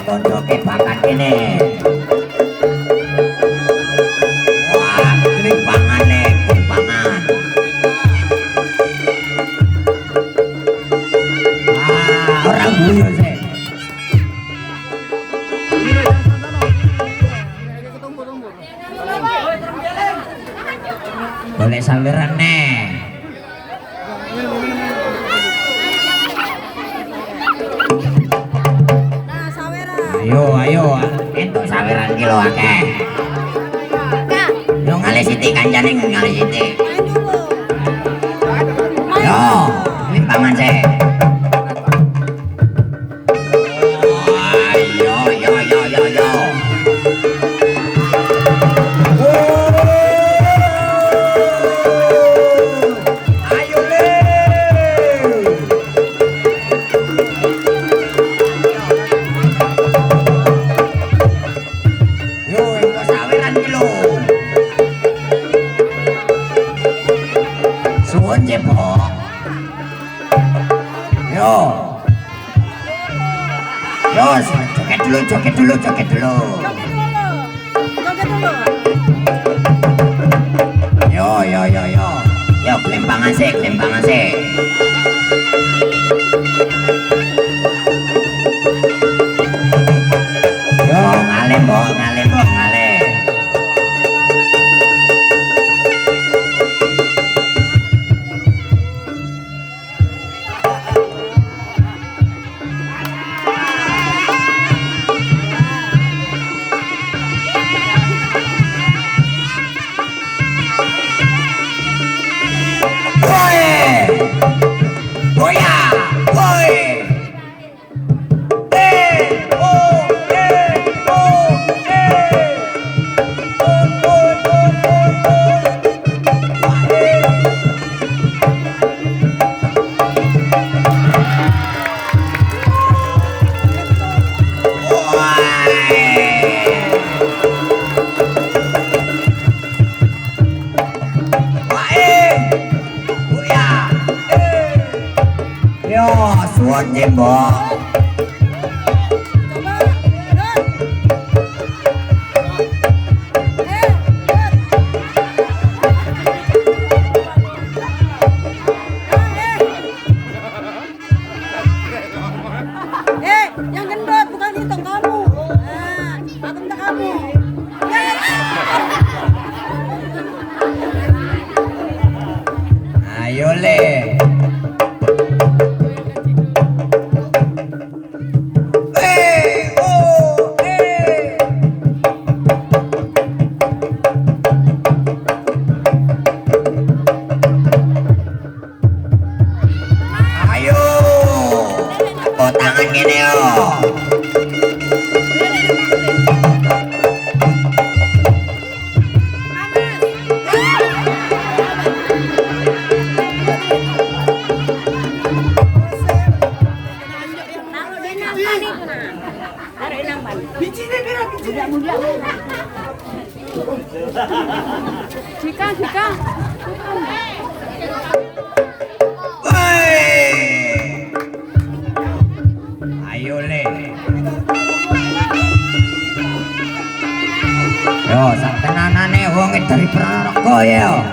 Tunjuke bakat kene. Wah, glimpangan le, glimpangan. Ah, orang guyu sih. Boleh saweran nih. Ayo, ayo, entuk saweran ki lho akeh. Yo ngalih sithik kancane ngalih sithik. Yo, limpangan sik. Ayo, yo, yo, yo, yo. Ayo le. Yo, entuk saweran ki lho. Suwun cepok. Yo. Yo, joget dulu, joget dulu, joget dulu. Joget dulu. Yo, yo, yo, yo. Yo, kelimpangan sih, kelimpangan sih. Yo, ngalih, mbok, ngalih, mbok, ngalih. Woi! Goya! Woi! Eh! Oh! Eh! Oh! Eh! Oh! Oh! Oh! Oh! Oh! Wah, eh. Woi! Wah, eh. Goya! Eh. Yo, suwun jembok. Coba. Dut. Eh, dut. Eh. Eh, yang gendut bukan itu kamu. Nah, aku minta kamu. Ya, ya. Ayo le. Eh, oh, eh. Ayo. Tepuk tangan gini yo. Taruh di nampan itu nah. Taruh di nampan. Jika, Jika. Woi. Ayo le. Yo, sak tenanane wong dari Ponorogo ya.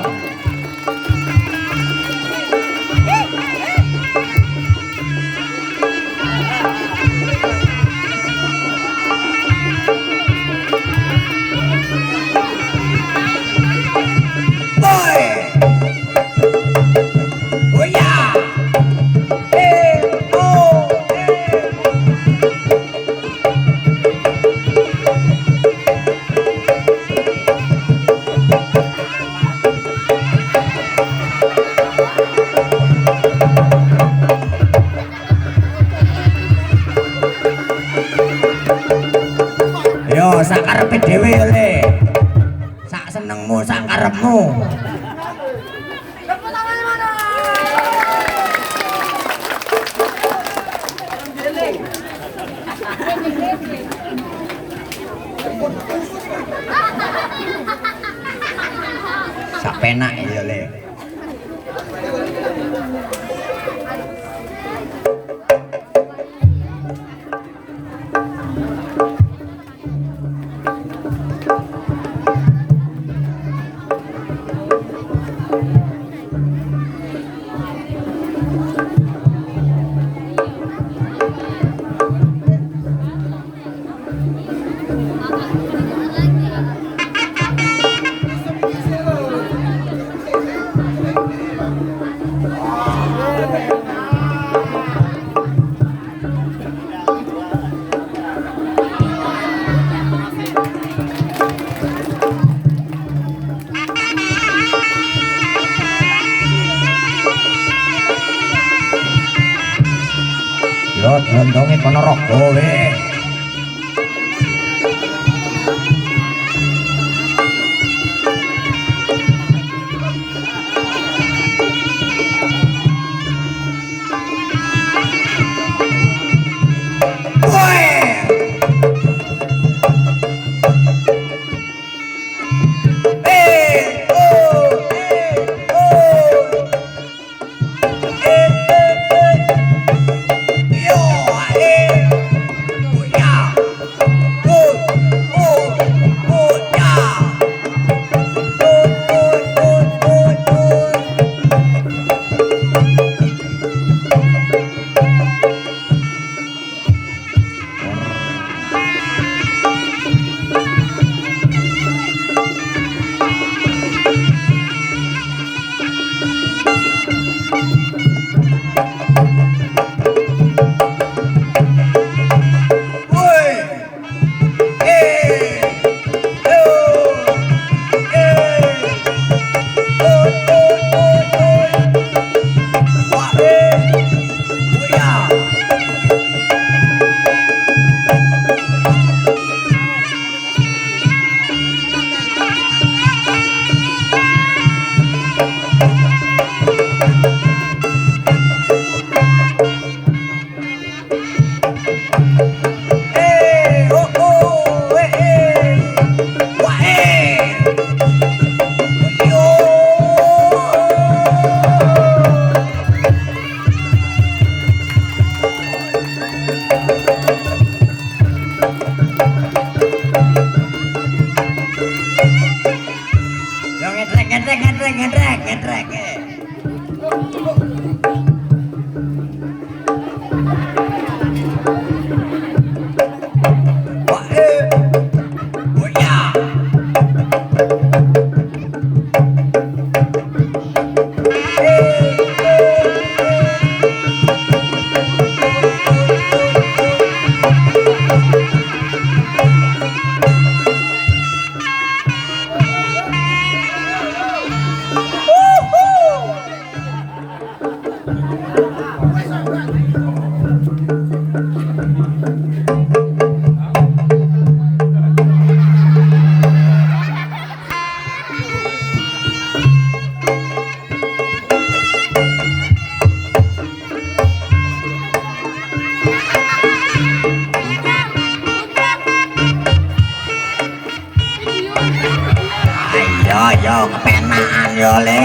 Woi. Oh ya. Eh, oh, eh. Yo, sak karepe dhewe yo le. Sak senengmu, sak karepmu. Tepuk tangannya mana? Sak penak yo le. Kendonge Ponorogo we. Yo kepenaan yo le.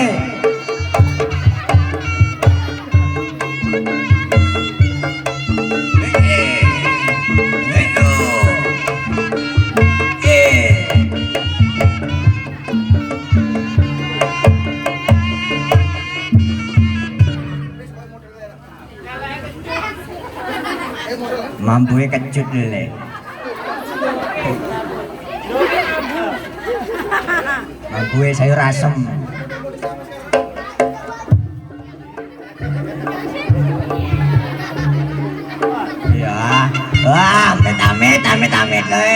Mambuhe kecut le. Mambuhe sayur asem. Ya, wah, amit amit amit amit le.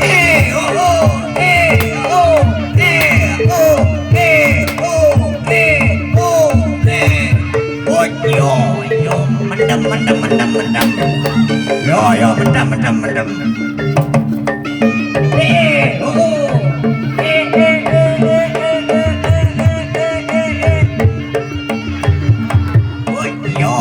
Eh oh eh oh eh oh eh oh eh oh eh. Oh yo yo mendem mendem mendem mendem. Yo yo mendem mendem mendem. Eh oh eh eh eh eh eh eh eh eh eh. Oh yo.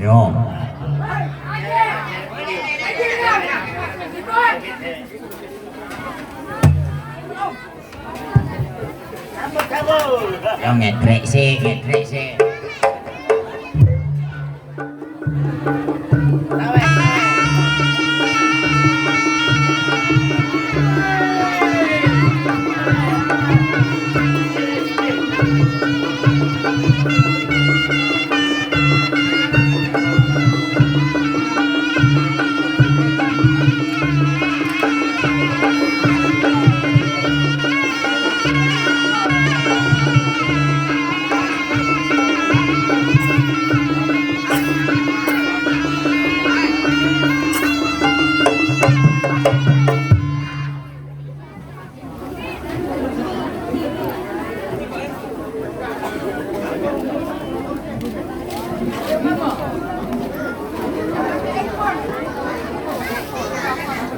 Yo. Yo ngedrek sih, ngedrek sih.